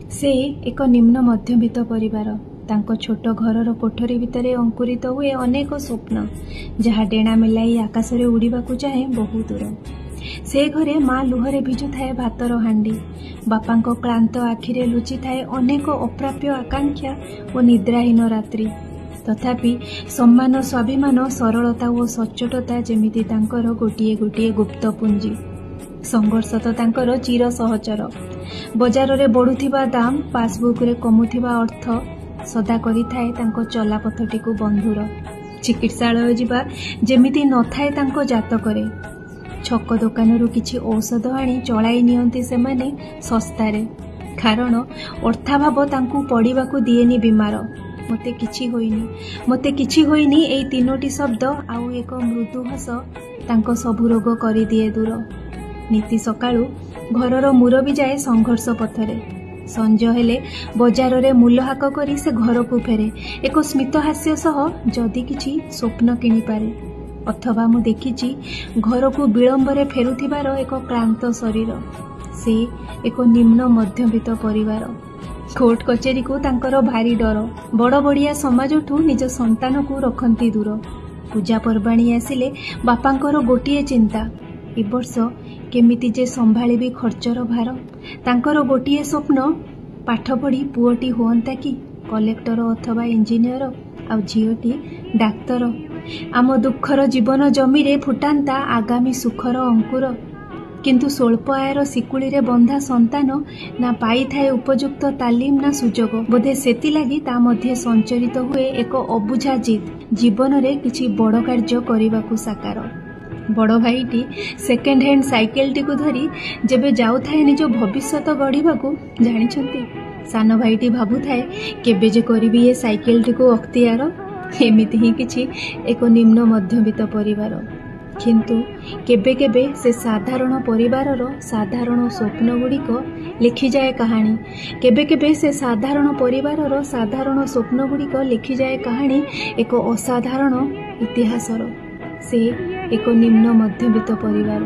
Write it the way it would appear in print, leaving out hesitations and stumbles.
ସେ ଏକ ନିମ୍ନ ମଧ୍ୟବିତ୍ତ ପରିବାର। ତାଙ୍କ ଛୋଟ ଘରର କୋଠରୀ ଭିତରେ ଅଙ୍କୁରିତ ହୁଏ ଅନେକ ସ୍ୱପ୍ନ, ଯାହା ଡେଣା ମେଲାଇ ଆକାଶରେ ଉଡ଼ିବାକୁ ଚାହେଁ ବହୁ ଦୂର। ସେ ଘରେ ମା ଲୁହରେ ଭିଜୁଥାଏ ଭାତର ହାଣ୍ଡି, ବାପାଙ୍କ କ୍ଳାନ୍ତ ଆଖିରେ ଲୁଚିଥାଏ ଅନେକ ଅପ୍ରାପ୍ୟ ଆକାଂକ୍ଷା ଓ ନିଦ୍ରାହୀନ ରାତ୍ରି। ତଥାପି ସମ୍ମାନ, ସ୍ୱାଭିମାନ, ସରଳତା ଓ ସଚ୍ଚୋଟତା ଯେମିତି ତାଙ୍କର ଗୋଟିଏ ଗୋଟିଏ ଗୁପ୍ତ ପୁଞ୍ଜି। ସଂଘର୍ଷ ତ ତାଙ୍କର ଚିର ସହଚର। ବଜାରରେ ବଢ଼ୁଥିବା ଦାମ, ପାସବୁକରେ କମୁଥିବା ଅର୍ଥ ସଦା କରିଥାଏ ତାଙ୍କ ଚଲାପଥଟିକୁ ବନ୍ଧୁର। ଚିକିତ୍ସାଳୟ ଯିବା ଯେମିତି ନଥାଏ ତାଙ୍କ ଜାତକରେ। ଛକ ଦୋକାନରୁ କିଛି ଔଷଧ ଆଣି ଚଳାଇ ନିଅନ୍ତି ସେମାନେ ଶସ୍ତାରେ, କାରଣ ଅର୍ଥାଭାବ ତାଙ୍କୁ ପଡ଼ିବାକୁ ଦିଏନି ବିମାର। ମୋତେ କିଛି ହୋଇନି, ମୋତେ କିଛି ହୋଇନି, ଏଇ ତିନୋଟି ଶବ୍ଦ ଆଉ ଏକ ମୃଦୁ ହସ ତାଙ୍କ ସବୁ ରୋଗ କରିଦିଏ ଦୂର। ନିତି ସକାଳୁ ଘରର ମୁରବି ଯାଏ ସଂଘର୍ଷ ପଥରେ। ସଞ୍ଜ ହେଲେ ବଜାରରେ ମୂଲହାକ କରି ସେ ଘରକୁ ଫେରେ ଏକ ସ୍ମିତହାସ୍ୟ ସହ, ଯଦି କିଛି ସ୍ୱପ୍ନ କିଣିପାରେ। ଅଥବା ମୁଁ ଦେଖିଛି ଘରକୁ ବିଳମ୍ବରେ ଫେରୁଥିବାର ଏକ କ୍ଳାନ୍ତ ଶରୀର। ସେ ଏକ ନିମ୍ନ ମଧ୍ୟବିତ୍ତ ପରିବାର। କୋର୍ଟ କଚେରୀକୁ ତାଙ୍କର ଭାରି ଡର। ବଡ଼ ବଡ଼ିଆ ସମାଜଠୁ ନିଜ ସନ୍ତାନକୁ ରଖନ୍ତି ଦୂର। ପୂଜା ପର୍ବାଣୀ ଆସିଲେ ବାପାଙ୍କର ଗୋଟିଏ ଚିନ୍ତା, ଏ ବର୍ଷ କେମିତି ଯେ ସମ୍ଭାଳିବି ଖର୍ଚ୍ଚର ଭାର। ତାଙ୍କର ଗୋଟିଏ ସ୍ୱପ୍ନ, ପାଠ ପଢ଼ି ପୁଅଟି ହୁଅନ୍ତା କି କଲେକ୍ଟର ଅଥବା ଇଞ୍ଜିନିୟର, ଆଉ ଝିଅଟି ଡାକ୍ତର। ଆମ ଦୁଃଖର ଜୀବନ ଜମିରେ ଫୁଟାନ୍ତା ଆଗାମୀ ସୁଖର ଅଙ୍କୁର। କିନ୍ତୁ ସ୍ୱଳ୍ପ ଆୟର ଶିକୁଳିରେ ବନ୍ଧା ସନ୍ତାନ ନା ପାଇଥାଏ ଉପଯୁକ୍ତ ତାଲିମ ନା ସୁଯୋଗ। ବୋଧେ ସେଥିଲାଗି ତା ମଧ୍ୟେ ସଞ୍ଚରିତ ହୁଏ ଏକ ଅବୁଝା ଜିଦ୍, ଜୀବନରେ କିଛି ବଡ଼ କାର୍ଯ୍ୟ କରିବାକୁ ସାକାର। ବଡ଼ ଭାଇଟି ସେକେଣ୍ଡ ହ୍ୟାଣ୍ଡ ସାଇକେଲଟିକୁ ଧରି ଯେବେ ଯାଉଥାଏ ନିଜ ଭବିଷ୍ୟତ ଗଢ଼ିବାକୁ, ଜାଣିଛନ୍ତି, ସାନ ଭାଇଟି ଭାବୁଥାଏ କେବେ ଯେ କରିବି ଏ ସାଇକେଲଟିକୁ ଅକ୍ତିଆର। ଏମିତି ହିଁ କିଛି ଏକ ନିମ୍ନ ମଧ୍ୟବିତ୍ତ ପରିବାର। କିନ୍ତୁ କେବେ କେବେ ସେ ସାଧାରଣ ପରିବାରର ସାଧାରଣ ସ୍ୱପ୍ନଗୁଡ଼ିକ ଲେଖିଯାଏ କାହାଣୀ। କେବେ କେବେ ସେ ସାଧାରଣ ପରିବାରର ସାଧାରଣ ସ୍ୱପ୍ନଗୁଡ଼ିକ ଲେଖିଯାଏ କାହାଣୀ ଏକ ଅସାଧାରଣ ଇତିହାସର। ସେ ଏକ ନିମ୍ନ ମଧ୍ୟବିତ୍ତ ପରିବାର।